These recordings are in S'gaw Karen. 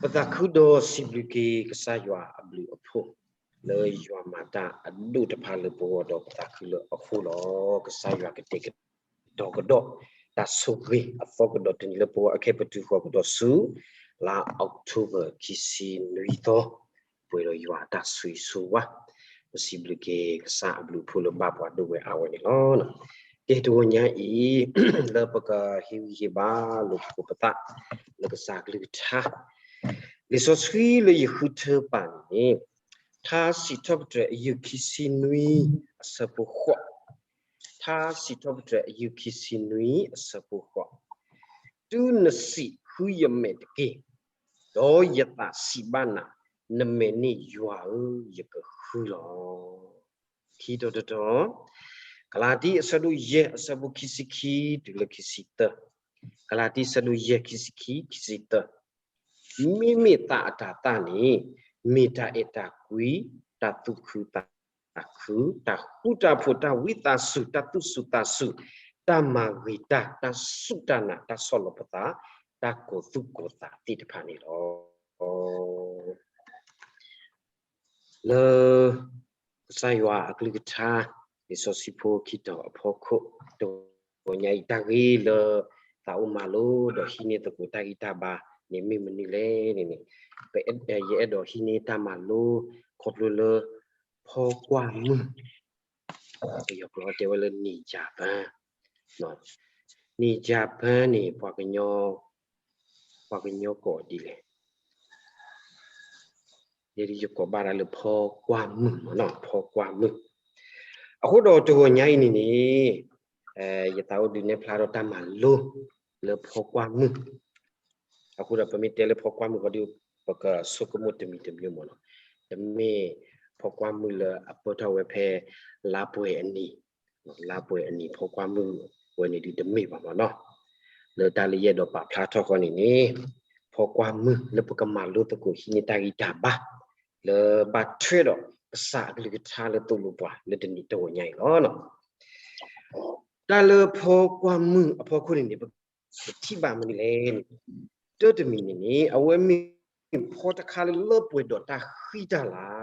ပသးခုဒီးစံးဘျုးက့ၤကစၢ်ယွၤအဘျုးအဖှိၣ် လၢယွၤမၤတၢ်အဒိၣ်တဖၣ်လၢပဂီၢ် ဒီးပသးခုလၢအဃိလီၤ. ကစၢ်ယွၤကတဲာ်ကတီၤကဒီး တၢ်ဆိၣ်ဂ့ၤအသီကဒီးတနံၤလၢပဂီၢ် အခဲပတုၤဃီၤကဒီးဆူ လါအီးကထိဘၢၣ် ခံဆံနွံသီ ပှဲၤဒီးယွၤအတၢ်ဆိၣ်ဂ့ၤဆိၣ်ဝါ, ပစံးဘျုးက့ၤကစၢ်အဘျုးအဖှိၣ်လၢဘၣ်ပှၤဒိၣ်ဝဲအါဝဲန့ၣ်လီၤ. ကဲတဂီၤညါအံၤ လၢပကဟ့ၣ်ဂံၢ်ဟ့ၣ်ဘါလိာ်သကိးပသး လၢကစၢ်အကလုၢ်ကထါ လံာ်စီဆှံလၢယဃုထၢပာ်န့ၣ် ထါစံးထီၣ်ပတြၢၤ အယုၢ်ခံဆံနွံ အဆၢဖိဃိး, ထါစံးထီၣ်ပတြၢၤ အယုၢ်ခံဆံနွံ အဆၢဖိဃိး, တုၤနစံးဃုယမဲာ်တက့ၢ်, ဒီးယသးစံးဘၣ်နၤ, နမဲာ်န့ၣ်ယွၤဧၢ, ယကဃုလီၤ. ခံတီၤတတီၤ, ကလၤတံ အဆၢဒိၣ်ယဲၢ် အဆၢဖိခံဆံခံ တုၤလၢခံဆံသၢ, ကလၤတံ အဆၢဒိၣ်ယဲၢ် ခံဆံခံ ခံဆံသၢ, မ့မ့ၢ်သးအတၤသၣ်န့ၣ် မ့ၢ်တၢ်အဲၣ်တၢ်ကွံ, တၢ်သူၣ်ခုသးခု, တၢ်ဃူတၢ်ဖိး, တၢ်ဝံသးစူၤ, တၢ်သူၣ်စူၤသးစူၤ, တၢ်မၤဂ့ၤတၢ်, တၢ်စူၢ်တၢ်နာ်, တၢ်ဆီၣ်လီၤပသး, တၢ်ကိးသူၣ်ကိးသးသ့ၣ်တဖၣ်န့ၣ်လီၤ. လၢကစၢ်ယွၤအကလုၢ်ကထါ လံာ်စီဆှံဖိခံတီၤအဖီခိၣ် တဂီၤညါအံၤ တၢ်ဂ့ၢ်လၢသးအိၣ်မၤလိဒီးဟံးန့ၢ်သကိးတၢ်ဂံၢ်တၢ်ဘါန့ၣ် မ့ၢ်မနုၤလဲၣ်န့ၣ်န့ၣ်, ယအဲၣ်ဒိးဟံးန့ၢ်တၢ်မၤလိခီဖျိလၢ ဖီကွၢ်မုၢ်, ပယီၤကျိာ်တဲဝဲလၢ နေကြာပန်း, နေကြာပန်းန့ၣ် ပှၤကညီကိးဒ်လဲၣ်. ယကိးဘၣ်ဒၣ်လၢဖီကွၢ်မုၢ်မ့ၢ်နီၤ, ဖီကွၢ်မုၢ်. အဃိဒီးတဂီၤညါအံၤန့ၣ်န့ၣ် ယသးအိၣ်ဒုးနဲၣ်ဖျါထီၣ်တၢ်မၤလိလၢဖီကွၢ်မုၢ်. အဃိဒီးပမ့ၢ်တဲလၢဖီကွၢ်မုၢ်ဃီဒီး ပကဆိကမိၣ်တမံၤတမံၤမ့ၢ်နီၤ, တမ့ၢ်ဖီကွၢ်မုၢ်လၢအပၢၢ်ထီၣ်ဝဲဖဲ လါပှဲၤအနံၤ, လါပှဲၤအနံၤဖီကွၢ်မုၢ်ဝဲန့ၣ်ဒုးတမ့ၢ်ဘၣ်မ့ၢ်နီၤ. လၢတၢ်လၢယအဲၣ်ဒိးပာ်ဖျါထီၣ်ဃီန့ၣ်န့ၣ် ဖီကွၢ်မုၢ်လၢပကမၤလိသကိးဟံးန့ၢ်တၢ်ဂံၢ်တၢ်ဘါ လၢဘၣ်ထွဲဒီးကစၢ်အကလုၢ်ကထါလၢသိၣ်လိပှၤလၢတနံၤတဂီၤညါအံၤလီၤ. တၢ်လၢဖီကွၢ်မုၢ်အဖီခိၣ်န့ၣ်န့ၣ် ပထံၣ်ဘၣ်မနုၤလဲၣ်န့ၣ်, တၢ်တမံၤန့ၣ်န့ၣ် အဝဲမ့ၢ်ဖီတခါလၢလၢပှဲၤဒီးတၢ်ဃံတၢ်လၤ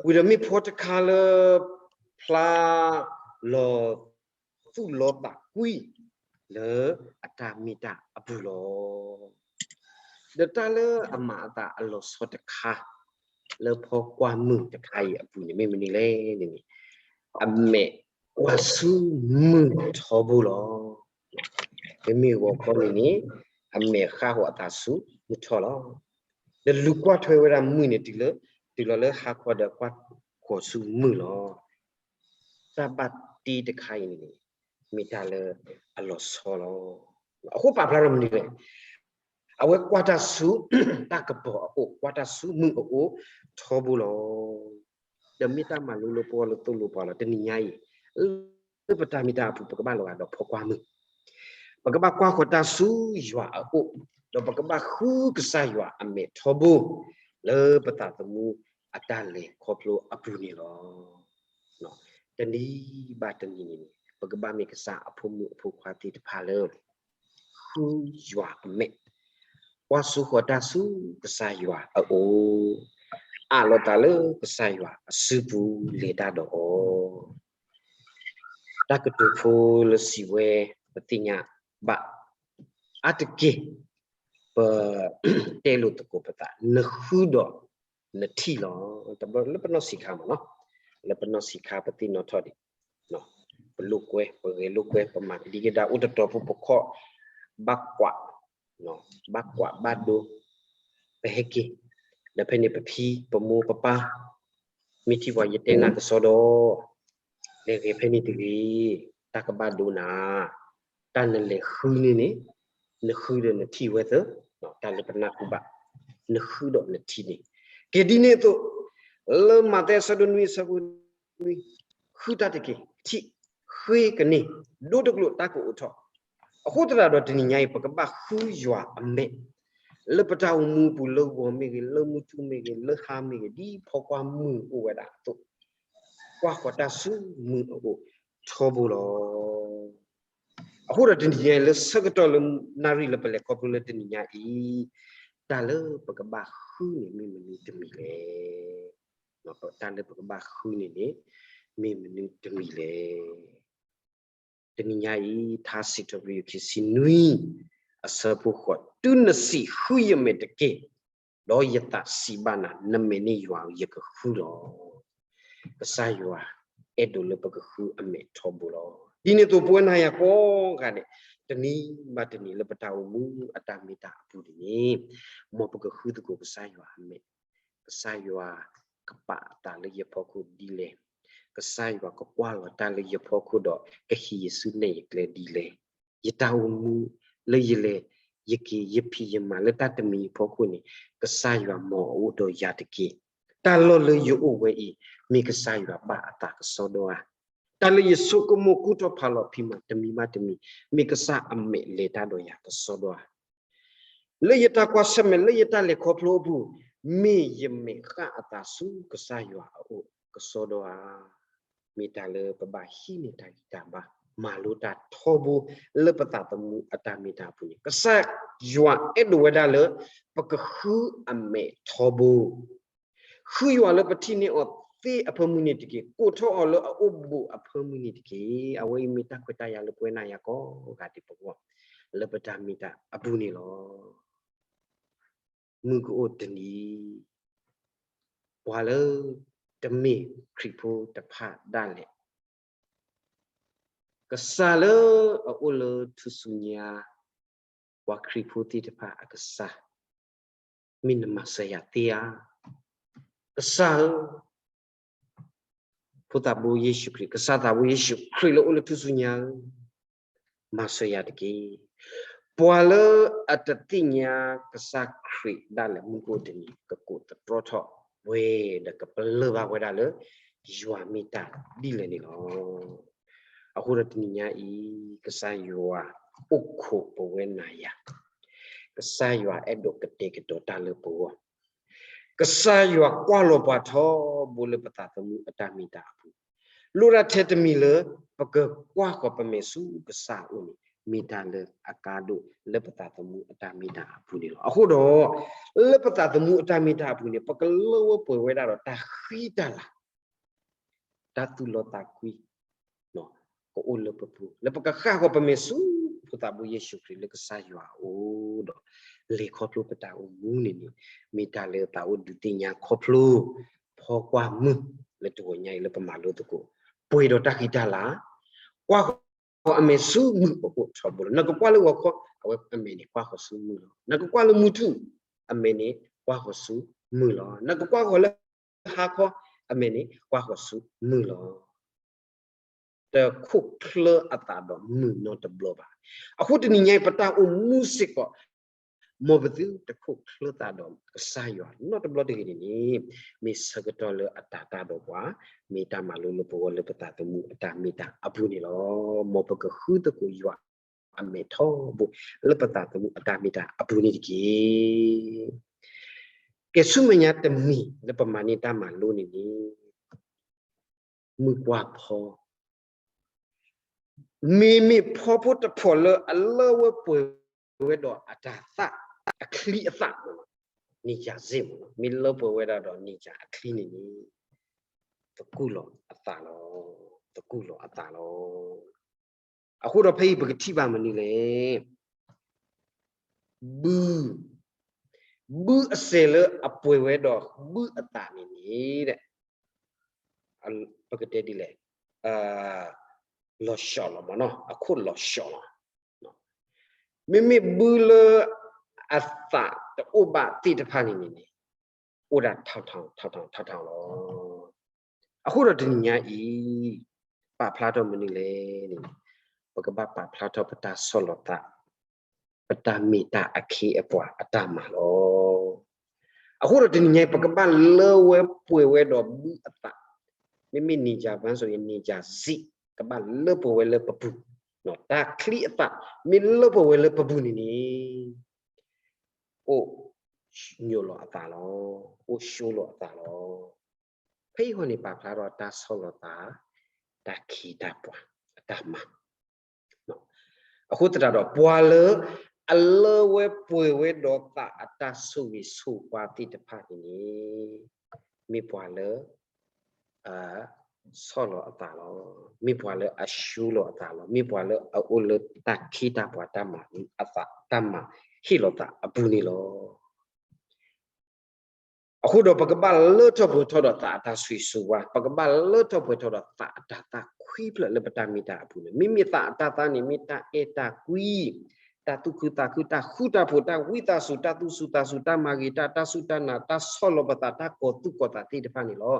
ဝံၤဒီးမ့ၢ်ဖီတခါလၢ ဖျါလီၤသူၣ်လီၤသးကွံ လၢအတၢ်မ့ၢ်တၢ်အပူၤလီၤ. ဒီးတၢ်လၢအမၤအသးအလီၤဆီတခါ လၢဖီကွၢ်မုၢ်တခါအံၤအပူၤန့ၣ် မ့ၢ်မနုၤလဲၣ်န့ၣ်န့ၣ်, အမဲာ်ကွၢ်ဆူမုၢ်ထီဘိလီၤ. မ့မ့ၢ်ဂီၤခီန့ၣ်န့ၣ် အမဲာ်ဃၣ်ဃီၤအသးဆူမုၢ်ထီလီၤ. ဒီးလူၤကွၢ်ထွဲဝဲဒၣ်မုၢ်န့ၣ် တုၤလၢ တုၤလီၤလၢဟါခီဒီးကွၢ်ဃီၤဆူမုၢ်လီၤ. တၢ်ဘၣ်တ့တခါအံၤန့ၣ်န့ၣ် မ့ၢ်တၢ်လၢအလီၤဆီလီၤ. အဃိပာ်ဖျါထီၣ်မနုၤလဲၣ်, အဝဲကွၢ်တၢ်ဆူတၢ်ကပီၤအအိၣ်, ကွၢ်တၢ်ဆူမုၢ်အအိၣ်ထီဘိလီၤ. ဒီးမ့ၢ်တၢ်မၤလိလၢပဂီၢ်လၢသိၣ်လိပှၤလီၤ. တနံၤညါအံၤ လၢပတၢ်မ့ၢ်တၢ်အပူၤ ပကဘၣ်လီၤဂာ်ဒီးဖီကွၢ်မုၢ်, ပကဘၣ်ကွၢ်ဃီၤတၢ်ဆူယွၤအအိၣ်, ဒီးပကဘၣ်ဃုကစၢ်ယွၤအမဲာ်ထီဘိ လၢပသးသမူအတၢ်လဲၤခီဖျိအပူၤန့ၣ်လီၤ. တနံၤဘၣ်တနံၤန့ၣ်န့ၣ် ပကဘၣ်မ့ၢ်ကစၢ်အဖိမုၣ်အဖိခွါသ့ၣ်တဖၣ်လၢ ဃုယွၤအမဲာ်, ကွၢ်စိဃီၤတၢ်ဆူကစၢ်ယွၤအအိၣ်, အးလီၤသးလၢကစၢ်ယွၤအစုပူၤလဲၤတၢ်ဒီးအီၤ. တၢ်ကတိၤဖိလၢစံးဝဲ ပသ့ၣ်ညါဘၣ်အါတက့ၢ်, ပတဲလိာ်သကိးပသး နဃုဒီးနထံၣ်လီၤ. တဘျီလၢပနီၢ်ဆံးခါမ့ၢ်နီၤ, လၢပနီၢ်ဆံးခါပသ့ၣ်နီၣ်ထီၣ်ဒံး ပလိာ်ကွဲ, ပဂဲၤလိာ်ကွဲ, ပမၤကဒံကဒါအိၣ်တတီၤဖိ ပခီၣ်ဘၣ်ကွၢ်, ဘၣ်ကွၢ်ဘၣ်ဒိ, ပဟဲက့ၤ, ဒီးဖဲန့ၣ်ပဖံပမိၢ်ပပၢ် မ့ၢ်ထံၣ်ပှၤ ယတဲနၤကစီဒီ, လဲၤဂဲၤဖဲန့ၣ်တဂ့ၤ, တၢ်ကဘၣ်ဒိနၤ, တၢ်နလဲၤဃုန့ၣ်န့ၣ်, နဃုဒီးနထံၣ်ဝဲသ့, တၢ်လၢပနၢ်ဟူဘၣ်, နဃုဒီးနထံၣ်န့ၣ်, ကဲဒ်န့ၣ်အသိး, လၢမးသဲအဆၢဒိၣ်နွံအဆၢဖိ နွံ, ဃုတၢ်တက့ၢ်, ထံၣ်, ဃ့ကန့ၢ်, ဒိတကျိာ်တၢ်ကအိးထီၣ်. အဃိသတးဒီးတနံၤညါအံၤ ပကဘၣ်ဃုယွၤအမဲာ်, လၢပတၢ်အိၣ်မူအပူၤ လၢဂီၤမ့ၢ်ဂ့ၤ, လၢမုၢ်ထူၣ်မ့ၢ်ဂ့ၤ, လၢဟါမ့ၢ်ဂ့ၤ, ဒ်ဖီကွၢ်မုၢ်အိၣ်ဝဲဒၣ်အသိး, ကွၢ်ဃီၤတၢ်ဆူမုၢ်အအိၣ်ထီဘိလီၤ. အဃိဒီးတနံၤညါအံၤ လၢဆၢကတီၢ်လၢနၣ်ရံၣ်လၢပလဲၤခီဖျိလၢတနံၤညါအံၤ, တၢ်လၢပကဘၣ်ဃုန့ၣ်မ့ၢ်မနုၤတမံၤလဲၣ်. တၢ်လၢပကဘၣ်ဃုန့ၣ်န့ၣ် မ့ၢ်မနုၤတမံၤလဲၣ်. တနံၤညါအံၤ ထါစံးထီၣ်ပတြၢၤ ခံဆံနွံ အဆၢဖိဃိး, တုၤနစံးဃုယမဲာ်တက့ၢ်, ဒီးယသးစံးဘၣ်နၤ, နမဲာ်န့ၣ်ယွၤဧၢ, ယကဃုလီၤ. ကစၢ်ယွၤအဲၣ်ဒိးလၢပကဃုအမဲာ်ထီဘိလီၤ. ဒ်န့ၣ်အသိးပဝဲနၤယၤကိးဂၤဒဲး, တနံၤဘၣ်တနံၤလၢပတၢ်အိၣ်မူအတၢ်မ့ၢ်တၢ်အပူၤန့ၣ်န့ၣ်, မ်ပကဃုသကိးကစၢ်ယွၤအမဲာ်, ကစၢ်ယွၤကပာ်အသးလၢယဖီခိၣ်ဒ်လဲၣ်, ကစၢ်ယွၤကကွၢ်လီၤတၢ်လၢယဖီခိၣ်ဒီး ကဟံးယစုနဲၣ်ယကျဲဒ်လဲၣ်, ယတၢ်အိၣ်မူလၢယလဲၤ ယက့ၤယဖံးယမၤလၢတၢ်တမံၤအဖီခိၣ်န့ၣ်, ကစၢ်ယွၤမ်အအိၣ်ဒီးယၤတက့ၢ်. တၢ်လီၢ်လၢယအိၣ်ဝဲအံၤ မ့ၢ်ကစၢ်ယွၤဘၣ်အသးကစီဒီဧါ. တၢ်လၢယဆိကမိၣ်ကူၣ်ထီၣ်ဖးလီၤဖံးမၤတမံၤဘၣ်တမံၤ, မ့ၢ်ကစၢ်အမဲာ်လဲၤတၢ်ဒီးယၤကစီဒီဧါ. လၢယတၢ်ကွၢ်ဆၢၣ်မဲာ်လၢယတၢ်လဲၤခီဖျိအပူၤ, မ့ၢ်ယမဲာ်ဃၣ်အသးဆူကစၢ်ယွၤအအိၣ်ကစီဒီဧါ. မ့ၢ်တၢ်လၢပဘၣ်ဟံးန့ၢ်တၢ်ဂံၢ်တၢ်ဘါ, မၤလိတၢ်ထီဘိလၢပသးသမူအတၢ်မ့ၢ်တၢ်အပူၤန့ၣ်, ကစၢ်ယွၤအဲၣ်ဒိးဝဲဒၣ်လၢ ပကဃုအမဲာ်ထီဘိ ဃုယွၤလၢပထံၣ်န့ၢ်အီၤသ့အဖၢမုၢ်န့ၣ်တက့ၢ်. ကိးထီၣ်အီၤလၢအအိၣ်ဘူးအဖၢမုၢ်န့ၣ်တက့ၢ်. အဝဲအံၤမ့ၢ်တၢ်ခွဲးတၢ်ယာ်လၢပဝဲနၤယၤကိးဂၤဒဲးပဂီၢ်, လၢပတၢ်မ့ၢ်တၢ်အပူၤန့ၣ်လီၤ. မုၢ်ကအိၣ်တနံၤ, ပှၤလၢတမ့ၢ်ခရံာ်ဖိတဖၣ်ဒၣ်လဲာ် ကစၢ်လၢအအိၣ်လၢထူၣ်စုညါ, ပှၤခရံာ်ဖိသ့ၣ်တဖၣ်အကစၢ်, မ့ၢ်နမၤစၢၤယၤသ့ဧါ. ကစၢ်ဧၢ, ဖိသၣ်ဘိယ့ၣ်ၡူးခရံာ်, ကစၢ်သးဘိယ့ၣ်ၡူးခရံာ်လၢအိၣ်လၢထူၣ်စုညါဧၢ, မၤစၢၤယၤတက့ၢ်. ပှၤလၢအတသ့ၣ်ညါကစၢ်ခရံာ်ဒၣ်လဲာ် မုၢ်ကအိၣ်တနံၤ ကကိးသတြီထီၣ်ဝဲ ဒီးကပလၢၢ်ဘၣ်ဝဲဒၣ်လၢ ယွၤမ့ၢ်တၢ်ဒ်လဲၣ်န့ၣ်လီၤ. အဃိဒီးတနံၤညါအံၤ ကစၢ်ယွၤအိၣ်ခိးပဝဲနၤယၤ, ကစၢ်ယွၤအဲၣ်ဒိးကတဲာ်ကတီၤတၢ်လၢပဂီၢ်, ကစၢ်ယွၤကွၢ်လီၤပှၤထီဘိလၢပသးသမူအတၢ်မ့ၢ်တၢ်အပူၤ, လိၣ်ဒၣ်ထဲတမံၤလၢ ပကကွၢ်ဃီၤပမဲာ်ဆူကစၢ်အအိၣ်န့ၣ် မ့ၢ်တၢ်လၢအကါဒိၣ်လၢပသးသမူအတၢ်မ့ၢ်တၢ်အပူၤန့ၣ်လီၤ. အဃိဒီး လၢပသးသမူအတၢ်မ့ၢ်တၢ်အပူၤန့ၣ် ပကလၢဝဲပှဲၤဝဲဒၣ်ဒီးတၢ်ဃံတၢ်လၤ တၢ်သူၣ်လီသးကွံ ကအိၣ်လၢပပူၤ လၢပကဃၣ်ဃီၤပမဲာ်ဆူ ဖိသၣ်ဘိယ့ၣ်ၡူးခရံာ်လၢကစၢ်ယွၤအအိၣ်ဒီး လဲၤခီဖျိပတၢ်အိၣ်မူန့ၣ်န့ၣ် မ့ၢ်တၢ်လၢသးအိၣ်ဒုးသ့ၣ်ညါခီဖျိ ဖီကွၢ်မုၢ်လၢတဂီၤညါအံၤလၢပမၤလိသကိး ပှဲၤဒီးတၢ်ဃံတၢ်လၤ ကွၢ်ဃီၤအမဲာ်ဆူမုၢ်အအိၣ်ထီဘိလီၤ. နကကွၢ်လၢဂီၤခီ အဝဲအမဲာ်န့ၣ် ကွၢ်ဃီၤဆူမုၢ်လီၤ. နကကွၢ်လၢမုၢ်ထူၣ် အမဲာ်န့ၣ် ကွၢ်ဃီၤဆူမုၢ်လီၤ. နကကွၢ်ဃီၤလၢဟါခီ အမဲာ်န့ၣ် ကွၢ်ဃီၤဆူမုၢ်လီၤ. တခိၣ်ချၢအသးဒီးမုၢ်နီတဘျီဘၣ်. အဃိတနံၤညါအံၤ ပတၢ်အိၣ်မူစ့ၢ်ကီး မ်ပသုတခိၣ်ချၢသးဒီးကစၢ်ယွၤနီတဘျီတဂ့ၤန့ၣ်န့ၣ် မ့ၢ်ဆၢကတီၢ်လၢအတၤတၢ်ဒီးပှၤ မ့ၢ်တၢ်မၤလိလၢပဂီၢ်လၢပသးသမူအတၢ်မ့ၢ်တၢ်အပူၤန့ၣ်လီၤ. မ်ပကဃုသကိးယွၤအမဲာ်ထီဘိ လၢပသးသမူအတၢ်မ့ၢ်တၢ်အပူၤန့ၣ်တက့ၢ်. ကဲ ဆူမဲာ်ညါတမံၤလၢပမၤန့ၢ်တၢ်မၤလိန့ၣ်န့ၣ် မုၢ်ပှၢ်ဖီ မ့မ့ၢ်ဖီဖိတဖီလၢအလၢဝဲပှဲၤဝဲဒီးအတၤသၣ် အချံအသၣ်မ့ၢ်နီၤ, နေကြာစေ့မ့ၢ်နီၤ, မ့ၢ်လၢပှဲၤဝဲဒၣ်ဒီး နေကြာ အချံန့ၣ်န့ၣ် သကူၣ်လီၤအသးလီၤ, သကူၣ်လီၤအသးလီၤ. အဃိဒီးဖဲအံၤပကထံၣ်ဘၣ်မနုၤလဲၣ်. ဘု, ဘုအစဲးလၢအပှဲၤဝဲဒီးဘုအသၣ်န့ၣ်န့ၣ် ပကတဲဒ်လဲၣ်, လီၤဆီလီၤမ့ၢ်နီၤ, အခိၣ်လီၤဆီလီၤ. မ့မ့ၢ်ဘုလၢအသၣ်တအိၣ်ဘၣ်သ့ၣ်တဖၣ်န့ၣ်န့ၣ်န့ၣ် အိၣ်ဒၣ်ထီထီထီထီထီထီလီၤ. အဃိဒီးတနံၤညါအံၤ ပာ်ဖျါထီၣ်မနုၤလဲၣ်န့ၣ်, ပကဘၣ်ပာ်ဖျါထီၣ်ပတၢ်ဆီၣ်လီၤသး ပတၢ်မ့ၢ်တၢ်အခ့အပှၤအတၢ်မၤလီၤ. အဃိဒီးတနံၤညါအံၤ ပကဘၣ်လၢဝဲပှဲၤဝဲဒီးဘုအသၣ်, မ့မ့ၢ် နေကြာ ဘၣ် ဆိုရင် နေကြာစေ့, ကဘၣ်လၢပှဲၤဝဲလၢပပူၤ, တၢ်ချံအသၣ် မ့ၢ်လၢပှဲၤဝဲလၢပပူၤန့ၣ်န့ၣ် အိၣ်ညိးလီၤအသးလီၤ, အိၣ်ဆိလီၤအသးလီၤ. ဖဲအံၤဃီန့ၣ် ပာ်ဖျါထီၣ်တၢ်ဆီၣ်လီၤသး တၢ်ခ့တၢ်ပှၤအတၢ်မၤ လီၤ. အဃိသတးဒီး ပှၤလၢအလၢဝဲပှဲၤဝဲဒီးသးအတၢ်ဆိၣ်ဂ့ၤဆိၣ်ဝါသ့ၣ်တဖၣ်န့ၣ်န့ၣ် မ့ၢ်ပှၤလၢ ဆီၣ်လီၤအသးလီၤ. မ့ၢ်ပှၤလၢအဆှိလီၤအသးလီၤ. မ့ၢ်ပှၤလၢအအိၣ်လၢတၢ်ခ့တၢ်ပှၤတၢ်မၤအသး တၢ်မၤဟ့ၣ်လီၤသးအပူၤန့ၣ်လီၤ. အဃိဒီးပကဘၣ်လၢထီၣ်ပှဲၤထီၣ်ဒီးသးအတၢ်ဆိၣ်ဂ့ၤဆိၣ်ဝါ, ပကဘၣ်လၢထီၣ်ပှဲၤထီၣ်ဒီးသးအတၤသၣ်ခွံဖျၢၣ်လၢပတၢ်မ့ၢ်တၢ်အပူၤန့ၣ်, မ့မ့ၢ်သးအတၤသၣ်န့ၣ် မ့ၢ်တၢ်အဲၣ်တၢ်ကွံ, တၢ်သူၣ်ခုသးခု, တၢ်ဃူတၢ်ဖိး, တၢ်ဝံသးစူၤ, တၢ်သူၣ်စူၤသးစူၤ, တၢ်မၤဂ့ၤတၢ်, တၢ်စူၢ်တၢ်နာ်, တၢ်ဆီၣ်လီၤပသး, တၢ်ကီၤသူၣ်ကီၤသးသ့ၣ်တဖၣ်န့ၣ်လီၤ.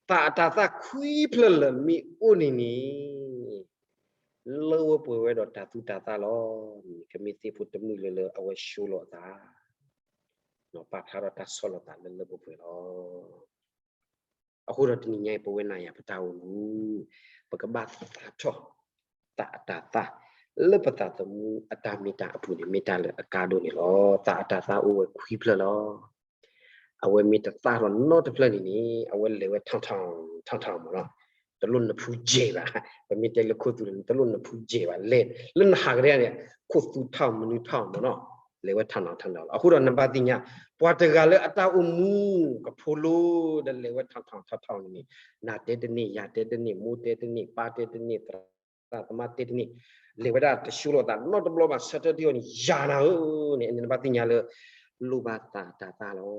သးအတၤသၣ်ခွံဖျၢၣ်လၢမ့ၢ်အိၣ်န့ၣ်န့ၣ် လၢဝဲပှဲၤဝဲဒီးတၢ်သူၣ်တၢ်သၣ်လီၤ. ကမ့ၢ်သ့ၣ်ဖိတမုာ်လၢလၢအဝဲဆှိလီၤအသး ပာ်ဖျါထီၣ်တၢ်ဆီၣ်လီၤသးလၢလၢပှဲၤပှဲၤလီၤ. အဃိဒီးတနံၤညါအံၤ ပဝဲနၤယၤပတၢ်အိၣ်မူ ပကဘၣ်သးထီၣ် သးအတၤသၣ် လၢပသးသမူအတၢ်မ့ၢ်တၢ်အပူၤန့ၣ် မ့ၢ်တၢ်လၢအကါဒိၣ်န့ၣ်လီၤ. သးအတၤသၣ်အိၣ်ဝဲခွံဖျၢၣ်လီၤ. အဝဲမ့ၢ်တသၣ်ထီၣ်နီတဖျၢၣ်န့ၣ်န့ၣ် အဝဲလဲၤဝဲ ထောင်ထောင် ထောင်ထောင် မ့ၢ်နီၤ, တလိၣ်နဖူးယဲၢ်ဘၣ်. ပမ့ၢ်တဲလၢခိၣ်သူန့ၣ် တလိၣ်နဖူးယဲၢ်ဘၣ်, လဲၤလၢနဟးကဒါန့ၣ် ခိၣ်သူ ထောင် မနုၤ ထောင် မ့ၢ်နီၤ, လဲၤဝဲ ထောင်ထောင် ထောင်ထောင် လီၤ. အဃိဒီးနဘၣ်သ့ၣ်ညါ ပှၤတဂၤလၢအတၢ်အိၣ်မူ ကဖိလီၤဒီးလဲၤဝဲ ထောင်ထောင် ထောင်ထောင် န့ၣ်န့ၣ်, နၤတဲတန့ၢ်, ယၤတဲတန့ၢ်, မိၢ်တဲတန့ၢ်, ပၢ်တဲတန့ၢ်, သရၣ်သမါတဲတန့ၢ်, လဲၤဝဲဒၣ်တဆှိလီၤသးနီတဘျီဘၣ်, ဆၢထၢၣ်ထံအီၤန့ၣ် ယၤနၤဧၢန့ၣ် နဘၣ်သ့ၣ်ညါလၢ လိၣ်ဘၣ်သးအတၤသၣ်လီၤ.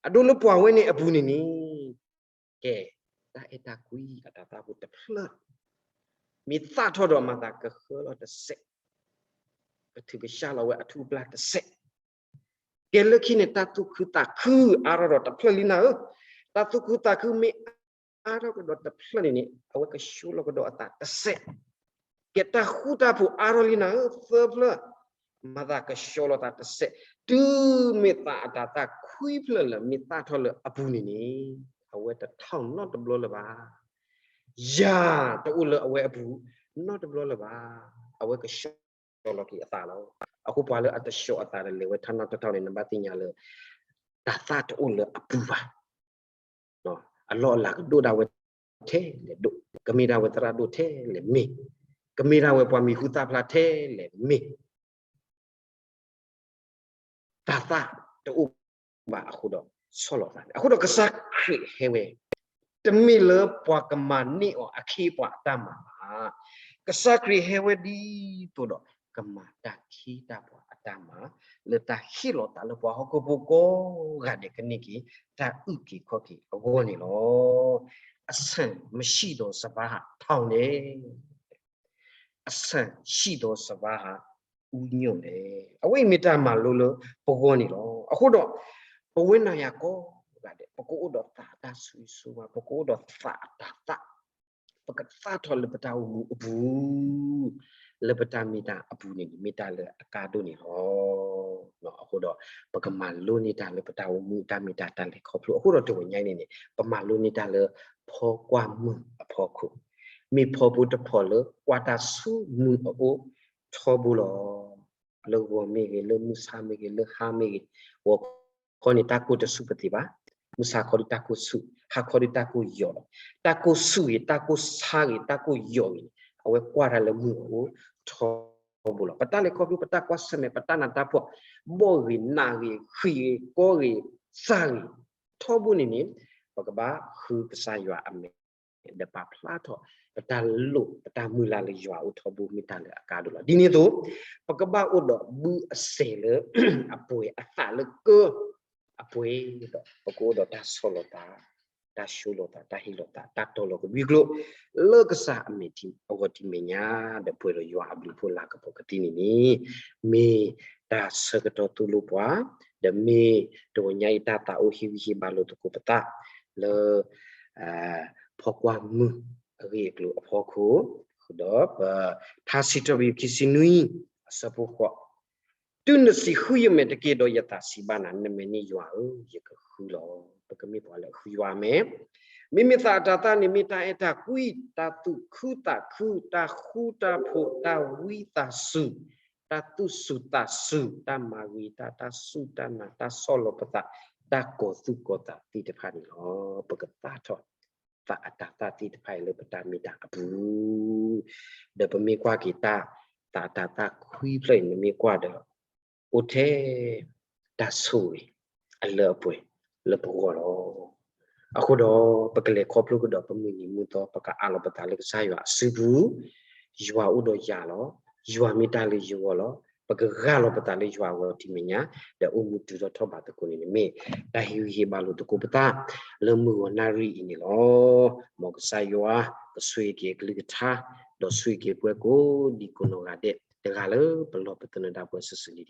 အဒိလၢပှၤဝဲန့ၣ်အပူၤန့ၣ်န့ၣ် ကဲ တၢ်အဲၣ်တၢ်ကွံအတၤသၣ်ဖိတဖျၢၣ် မ့ၢ်သၣ်ထီၣ်ဒီးမၤသးကဃၢလီၤတစဲး, ကထုးကဆှၣ်လီၤဝဲအထူအပျၢ်တစဲး, ကဲလၢခံန့ၣ် တၢ်သူၣ်ခုသးခုအါထီၣ်ဒီးတဖျၢၣ်လံနၤဧၢ, တၢ်သူၣ်ခုသးခုမ့ၢ်အါထီၣ်ကဒီးတဖျၢၣ်န့ၣ်န့ၣ် အဝဲကဆှိလီၤကဒီးအသးတစဲး, ကဲတၢ်ဃူတၢ်ဖိးအါထီၣ်လံနၤဧၢ သၢဖျၢၣ်, မၤသးကဆှိလီၤသးတစဲး, တုၤမ့ၢ်သးအတၤသၣ်ခွံဖျၢၣ်လၢမ့ၢ်သၣ်ထီၣ်လၢအပူၤန့ၣ်န့ၣ် အဝဲတထောင်နီတဘျီလၢၤဘၣ်. ယၤတအိၣ်လၢအဝဲအပူၤနီတဘျီလၢၤဘၣ်. အဝဲကဆှိလီၤက့ၤအသးလီၤ. အဃိပှၤလၢအတဆှိအသးဒီးလဲၤဝဲထီၣ်နီၣ်ထီၣ်ထီၣ်န့ၣ် နဘၣ်သ့ၣ်ညါလၢ တၤသၣ်တအိၣ်လၢအပူၤဘၣ်. အလီၢ်အလၤကဒိၣ်ဒၣ်ဝဲထဲလဲၣ်ဒိၣ်, ကမ့ၢ်ဒၣ်ဝဲသရၣ်ဒိၣ်ထဲလဲၣ်မ့ၢ်, ကမ့ၢ်ဒၣ်ဝဲပှၤမံၤဟူသၣ်ဖျါထဲလဲၣ်မ့ၢ် တၤသၣ်တအိၣ်ဘၣ်အဃိဒီး ဆီၣ်လီၤသးန့ၣ်. အဃိဒီးကစၢ်ခရံာ်ဟဲဝဲ တမ့ၢ်လၢပှၤကမၤန့ၢ်အီၤအခ့အပှၤအတၢ်မၤဘၣ်. ကစၢ်ခရံာ်ဟဲဝဲဒ်သိးဒီး ကမၤတၢ်ခ့တၢ်ပှၤအတၢ်မၤ လၢတၢ်ဟ့ၣ်လီၤသးလၢပှၤဟီၣ်ခိၣ်ဖိကိးဂၤဒဲးကန့ၢ်က့ၤ တၢ်အုၣ်က့ၤခီၣ်က့ၤအဂီၢ်န့ၣ်လီၤ. အဆၣ် မရှိသော်စပါး ထောင် န့ၣ် အဆၣ် ရှိသော်စပါး ဦးညွန့် န့ၣ် အဝဲအံၤမ့ၢ်တၢ်မၤလိလၢပဂီၢ်န့ၣ်လီၤ. အဃိဒီး ပဝဲနၤယၤကိးဂၤဒဲး ပကအိၣ်ဒီးသးအတၢ်ဆိၣ်ဂ့ၤဆိၣ်ဝါ, ပကအိၣ်ဒီးသးအတၤသၣ်, ပကသၣ်ထီၣ်လၢပတၢ်အိၣ်မူအပူၤ လၢပတၢ်မ့ၢ်တၢ်အပူၤန့ၣ် မ့ၢ်တၢ်လၢအကါဒိၣ်န့ၣ်လီၤ. အဃိဒီး ပကမၤလိန့ၢ်တၢ်လၢပတၢ်အိၣ်မူ တၢ်မ့ၢ်တၢ်တၢ်လဲၤခီဖျိ. အဃိဒီးတဂီၤညါအံၤန့ၣ်န့ၣ် ပမၤလိန့ၢ်တၢ်လၢ ဖီကွၢ်မုၢ်အဖီခိၣ်, မ့ၢ်ဖီဖိတဖီၣ်လၢကွၢ်တၢ်ဆူမုၢ်အအိၣ်ထီဘိလီၤ. လၢဂီၤမ့ၢ်ဂ့ၤ, လၢမုၢ်ဆါမ့ၢ်ဂ့ၤ, လၢဟါမ့ၢ်ဂ့ၤ, ဂီၤခီန့ၣ် တၢ်ကိၢ်တဆူၣ်ပသ့ဘၣ်. မုၢ်ဆါခီဒီးတၢ်ကိၢ်ဆူၣ်, ဟါခီဒီးတၢ်ကိၢ်ယိာ်လီၤ. တၢ်ကိၢ်ဆူၣ်ဂ့ၤ, တၢ်ကိၢ်ဆါဂ့ၤ, တၢ်ကိၢ်ယိာ်ဂ့ၤန့ၣ် အဝဲကွၢ်တၢ်လၢမုၢ်အအိၣ်ထီဘိလီၤ. ပတၢ်လဲၤခီဖျိ, ပတၢ်ကွၢ်ဆၢၣ်မဲာ်, ပတၢ်နးတၢ်ဖှီၣ်, ဘီၣ်ဂ့ၤ, နးဂ့ၤ, ဃံးဂ့ၤ, ကီဂ့ၤ, စှၤဂ့ၤ, ထီဘိန့ၣ်န့ၣ် ပကဘၣ်ဃုကစၢ်ယွၤအမဲာ် ဒီးပာ်ဖျါထီၣ် ပတၢ်လိၣ် ပတၢ်မုၢ်လၢ်လၢယွၤအအိၣ်ထီဘိ မ့ၢ်တၢ်လၢအကါဒိၣ်လီၤ. ဒ်န့ၣ်အသိး ပကဘၣ်အိၣ်ဒီးဘုအစဲးလၢအပှဲၤ, အသးလၢကၢအပှဲၤဒီး ပကအိၣ်ဒီးတၢ်ဆီၣ်လီၤသး, တၢ်ဆိၣ်လီၤသး, တၢ်ဟ့ၣ်လီၤသး, တၢ်တီလီၤကဘျံးကျိာ် လၢကစၢ်အမဲာ်ထံအဂီၢ်ထံမဲာ်ညါ ဒီးပှဲၤဒီးယွၤအဘျုးအဖှိၣ်လၤကပီၤကသံန့ၣ်န့ၣ် မ့ၢ်တၢ်ဆၢကတီၢ်သိၣ်လိပှၤ, ဒီးမ့ၢ်တဂီၤညါအံၤ တၢ်သးအိၣ်ဟ့ၣ်ဂံၢ်ဟ့ၣ်ဘါလိာ်သကိးပသးလၢ ဖီကွၢ်မုၢ်အဂ့ၢ်အကျိၤအဖီခိၣ်, ဒီးပ ထါစံးထီၣ်ပတြၢၤခံဆံနွံ အဆၢဖိဃိး, တုၤနစံးဃုယမဲာ်တက့ၢ်ဒီး ယသးစံးဘၣ်နၤ, နမဲာ်န့ၣ်ယွၤဧၢ, ယကဃုလီၤ. ပကမ့ၢ်ပှၤလၢအဃုယွၤအမဲာ်, မ့မ့ၢ်သးအတၤသၣ်န့ၣ် မ့ၢ်တၢ်အဲၣ်တၢ်ကွံ, တၢ်သူၣ်ခုသးခု, တၢ်ဃူတၢ်ဖိး, တၢ်ဝံသးစူၤ, တၢ်သူၣ်စူၤသးစူၤ, တၢ်မၤဂ့ၤတၢ်, တၢ်စူၢ်တၢ်နာ်, တၢ်ဆီၣ်လီၤပသး, တၢ်ကီၤသူၣ်ကီၤသးသ့ၣ်တဖၣ်န့ၣ်လီၤ. ပကသၣ်ထီၣ် သးအတၤသၣ်သ့ၣ်တဖၣ်အံၤလၢပတၢ်မ့ၢ်တၢ်အပူၤ, ဒီးပမ့ၢ်ကွၢ်က့ၤတၢ် သးအတၤသၣ်ခွံဖျၢၣ်အံၤ နမ့ၢ်ကွၢ်ဒီး အိၣ်ထဲတၢ်ဆိၣ်ဂ့ၤအလၢအပှဲၤလၢပဂီၢ်လီၤ. အဃိဒီး ပကလဲၤခီဖျိကဒီးပမုၢ်နံၤမုၢ်သီ ပကအးလီၤပသးလၢကစၢ်ယွၤအစုပူၤ, ယွၤအိၣ်ဒီးယၤလီၤ. ယွၤမ့ၢ်တၢ်လၢယဂီၢ်လီၤ. ပကဂၢ်လီၤပသးလၢယွၤအဂီၢ်တမံၤညါ, ဒီးအိၣ်မူတုၤထီၣ်ထီၣ်ဘးသကိးန့ၣ်န့ၣ်မ့ၢ် တၢ်ဟ့ၣ်ဂံၢ်ဟ့ၣ်ဘါလိာ်သကိးပသး လၢမုၢ်ဂီၤနၣ်ရံၣ်အံၤန့ၣ်လီၤ. မ်ကစၢ်ယွၤကဆိၣ်ဂ့ၤက့ၤအကလုၢ်ကထါ, ဒီးဆိၣ်ဂ့ၤက့ၤပှၤကိးဒံကိးနီၢ်ဂၤဒဲး တဂၤလၢပလီၢ်ပသနၢၣ်ဒၣ်ပှၤစုာ်စုာ်လံ.